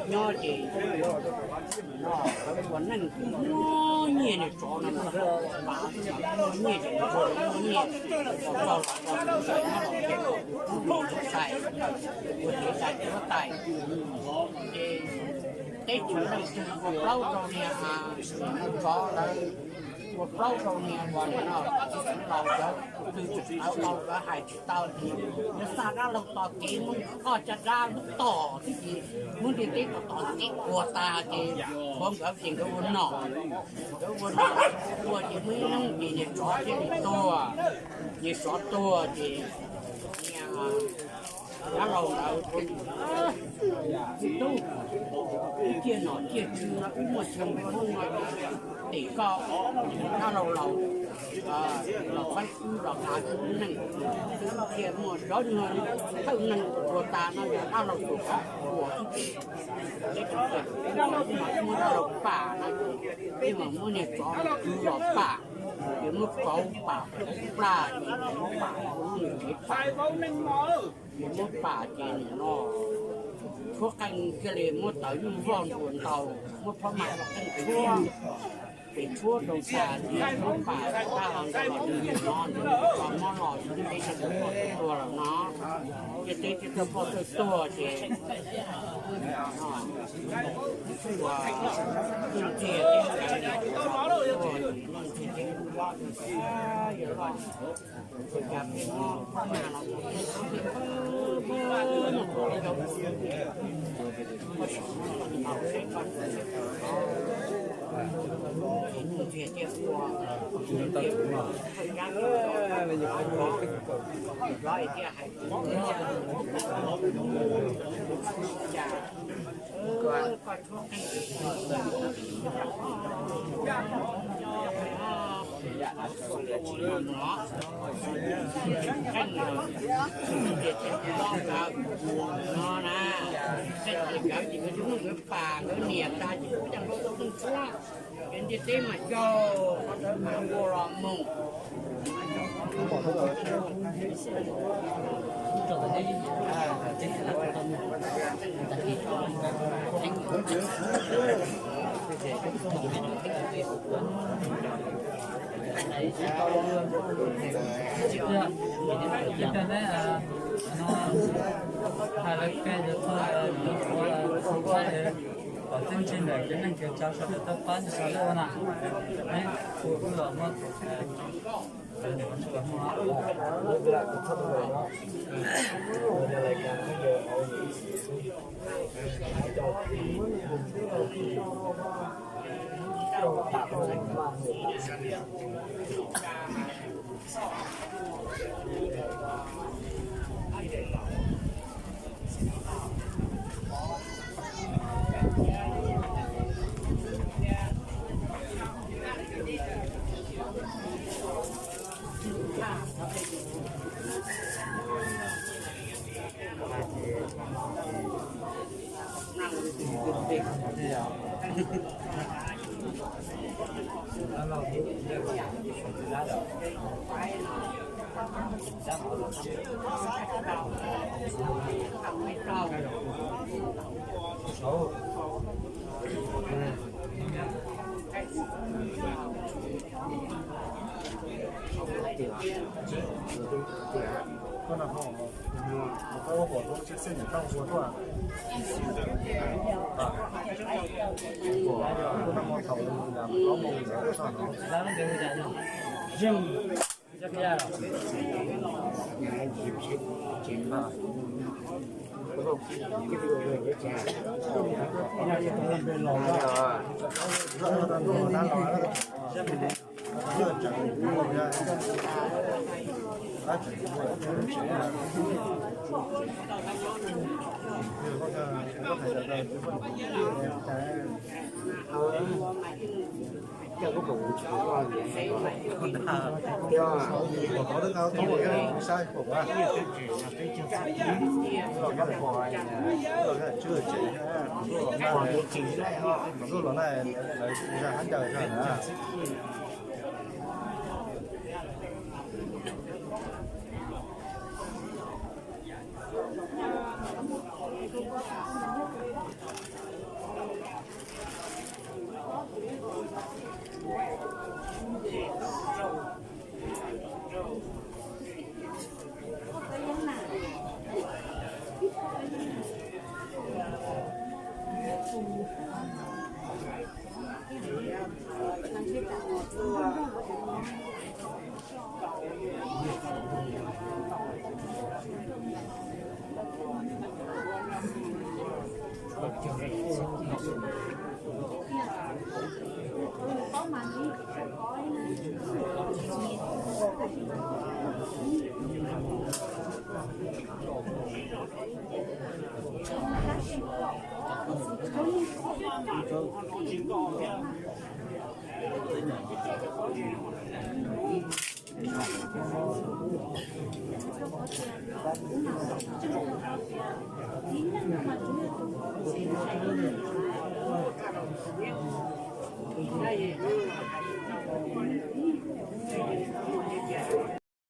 Nyob ces ua neej muaj nyiaj, niag tsov no muaj nyiaj ces muaj nyiaj, tau los tau los nyob los ces ua tais, ua tais tais, ua tais. Ces teb chaws leej twg ua plaub rau niag tsov lawv, ua plaub rau niag uas no, txiv xeev laus cov tw tseem tawv laus lawv hais tsis tau ces yuav xa dab laug tos kev, muab koj caj dab lub tom xwb ces muab ntiaj teb tos tos kev ua tas ces tshuav nkawd ces nkawd ua nom, nkawd ua nom ua ces muaj ib hnub ces niag tsov thiaj li tuag, niag tsov tuag ces niag dab laug ntawd, tub, wb ciaj nom ciaj tswv no wb muaj chaw npua no, tim koj dab laug laus los pab wb los hla wb lub neej, wb thiaj muaj cov nyuag thawj neeg ua tas no yog dab laug tus qhov ua xwb ces, dab laug mas muab dab laug pam no ces, ces mas muab niag tsov kwv los pam, ces muab kauv pam plaj ces muab pam ua lub nws kev pam, ces muab pam ces nim no tshuab qeej kiag li muab tawv nyuj voj ntuas ntaus, muab pab mam qeej tshuab, ces tshuab rau tas ces muab pam dab laug ntawd los nws nim no nws tau mob los ntiaj teb txhua tus poj tuag lawm no, ntiaj teb txhua tus poj tuag tuag ces ua ntxiag, ntxiag, ntxiag, ntxiag, ntxiag, ua ntxiag, ntxiag, ntxiag, ntxiag, no na, nkawd ces nkawd niam tas ces kuj coj nkawd tuaj pheej tshuab, ces ntiaj teb mas yog qhov ntawd mas ua los mus. Hais lawv kawg, kom txeeb ntse ntawm kev neej kev tsav sawv daws tuaj pab sawv daws na. Neb hu wb los muab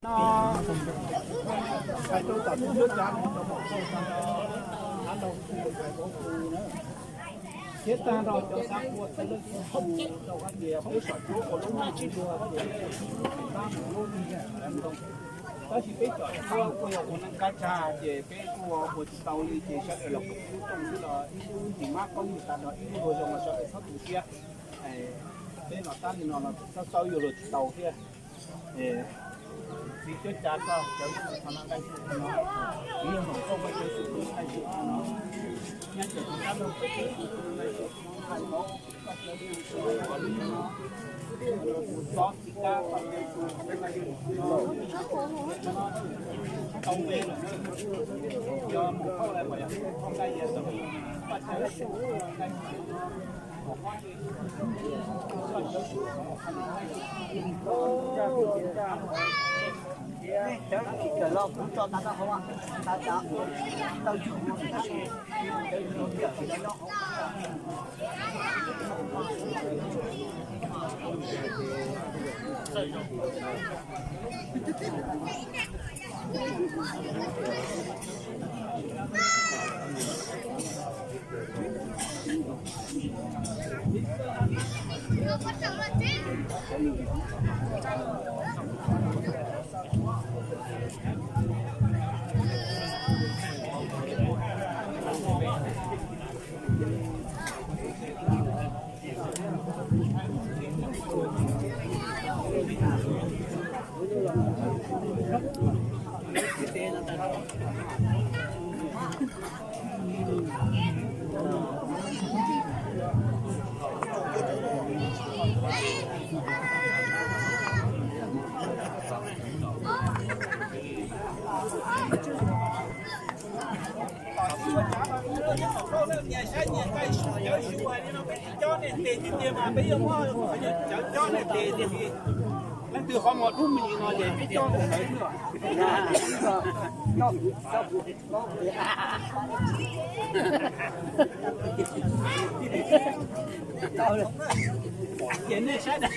No, hais rau tom tus cuab cav no, rau hauv rau no, hav rau tus hais rau kuv na. Thiab tag nrho cov xav ua txhua leej txhua tus rau qhov tias peb tsom cuab ua lub neej sib luag ces peb tab mus lub neej ntoo. Tab sis peb tsom cuab kuj yog ua neej kab tsag ces peb kuj ua tsis tau li ces sawv daws los kuj ib lub rooj xwb los ib lub tim mab koob li tas los ib lub luag zoo los sawv daws txhob tu siab. Peb los tab li no los txhob xaub yuav luag tsis tau thiab. Txiv cuab cav koj cov xov no nqaij xwb no, txiv yog hom koj muaj cov xwm txheej nqaij xwb no, nyob cov tus kab laug pem cov xwm txheej nqaij xwb no, hais tau koj cov xwm txheej nqaij xwb no, txhob txiv kab koj cov xwm txheej nqaij xwb no, tau me los yog mus thauj lawm mas yog thauj nqaij yog tau koj cov xwm txheej nqaij xwb no. Cov nyias nqaij sum cov yus hais li no peb tsis cob nej tes tiag tiag mas peb yuav muab cov cob nej tes tiag tiag. Leej twg qhov muag dub me ntsis no ces peb coj mus ntawd xwb. Ces nej saib da.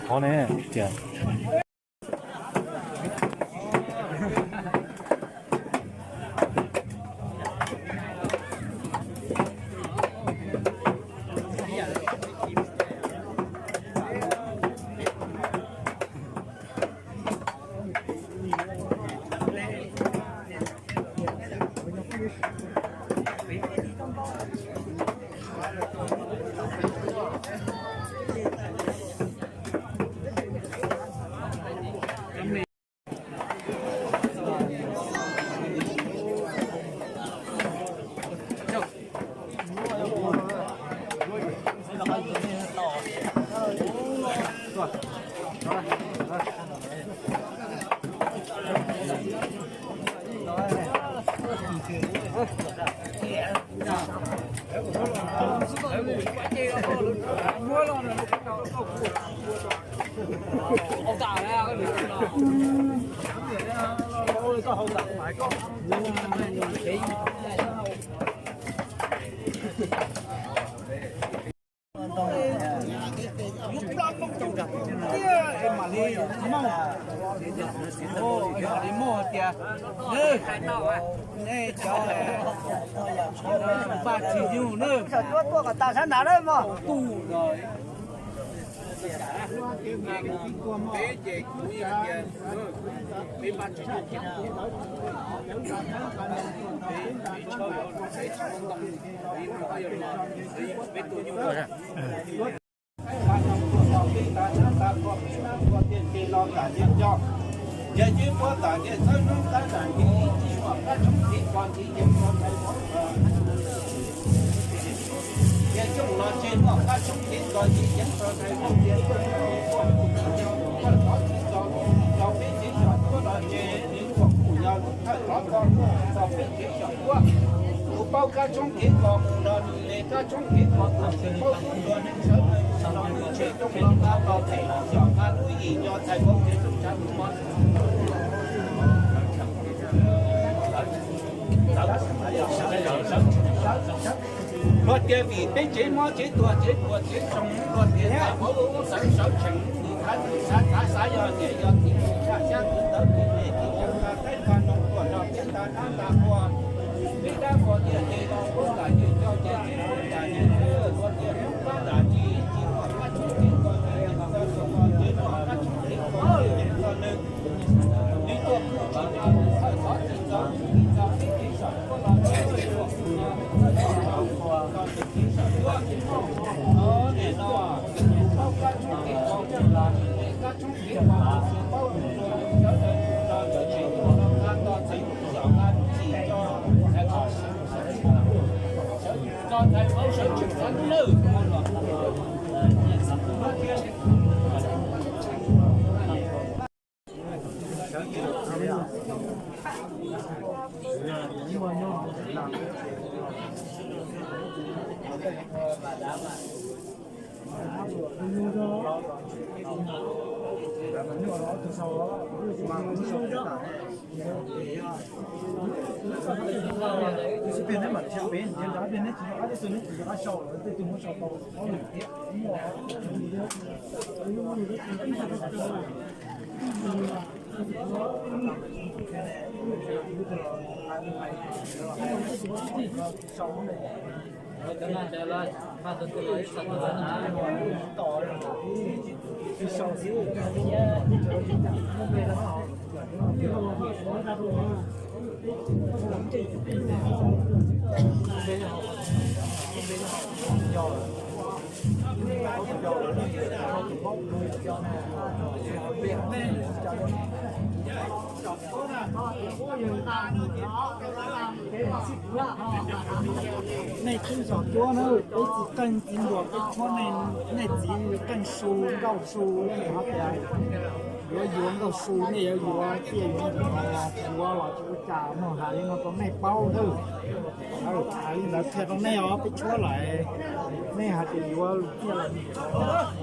Qhov ne, tias Mam li muaj tias, nej cov Vaj Tswv Nyoog na, tuaj kom tas sab nrad na mog. Tus paub kab tshoob kev kos mus los nws le kab tshoob kev kos tuag, tus paub tub nrog neeg sawv daws mus los nws tshem rooj los nqa tos them lub yom nqa lub yim nco thaiv paub kev rooj tshav tus mov. Luag tias vim peb tsev mob tsev tuag tsev puas tsev tsoo, luag tias txais paub lub sawv sawv tsees, tus khav tus xav khav xav yog niam yog txiv, tshaj xyab tus tawv tus me tus yawg nqa teb nqa noog tuaj nrog peb nta dab nta qhua. Peb dab qhua tiag ces los puab lam yws coj ces tsis muaj lam yws, luag tias Hmoob pab lam tsis tsis muaj pab tsis tsis muaj lam yws, txog tus no ces muaj pab tsis tsis muaj lam yws txog nws. Nws tuaj kuj tsis nco nws thawj xov tsis txog, tsis txog peb kev xyaum tuaj los tsis tuaj kuj nco nws thawj xov tsis txog nws kev xyaum tuaj. Nim no tus paub kab tshoob kev kos mus los nws le kab tshoob kev kos mus, tus paub tus nrog neeg sawv daws mus los nws tshem rooj los nqa tos them lub yom nqa lub yim nco thaiv paub sawv tsees sawv tsees sawv tsees sawv tsees sawv tsees sawv tsees sawv tsees sawv tsees. Nej tub zos cuab na, peb txiv qeej txiv nruas peb tshuab nej, nej txiv qeej su nkauj su, yuav yuav nkauj su nej yuav yuav tiaj yuav nruas yuav los tsis ua cas, muaj hais li no rau nej paub nawb. Hais li ntawd qhia rau nej os, peb tshuab lawm, nej hais tias yuav tiaj los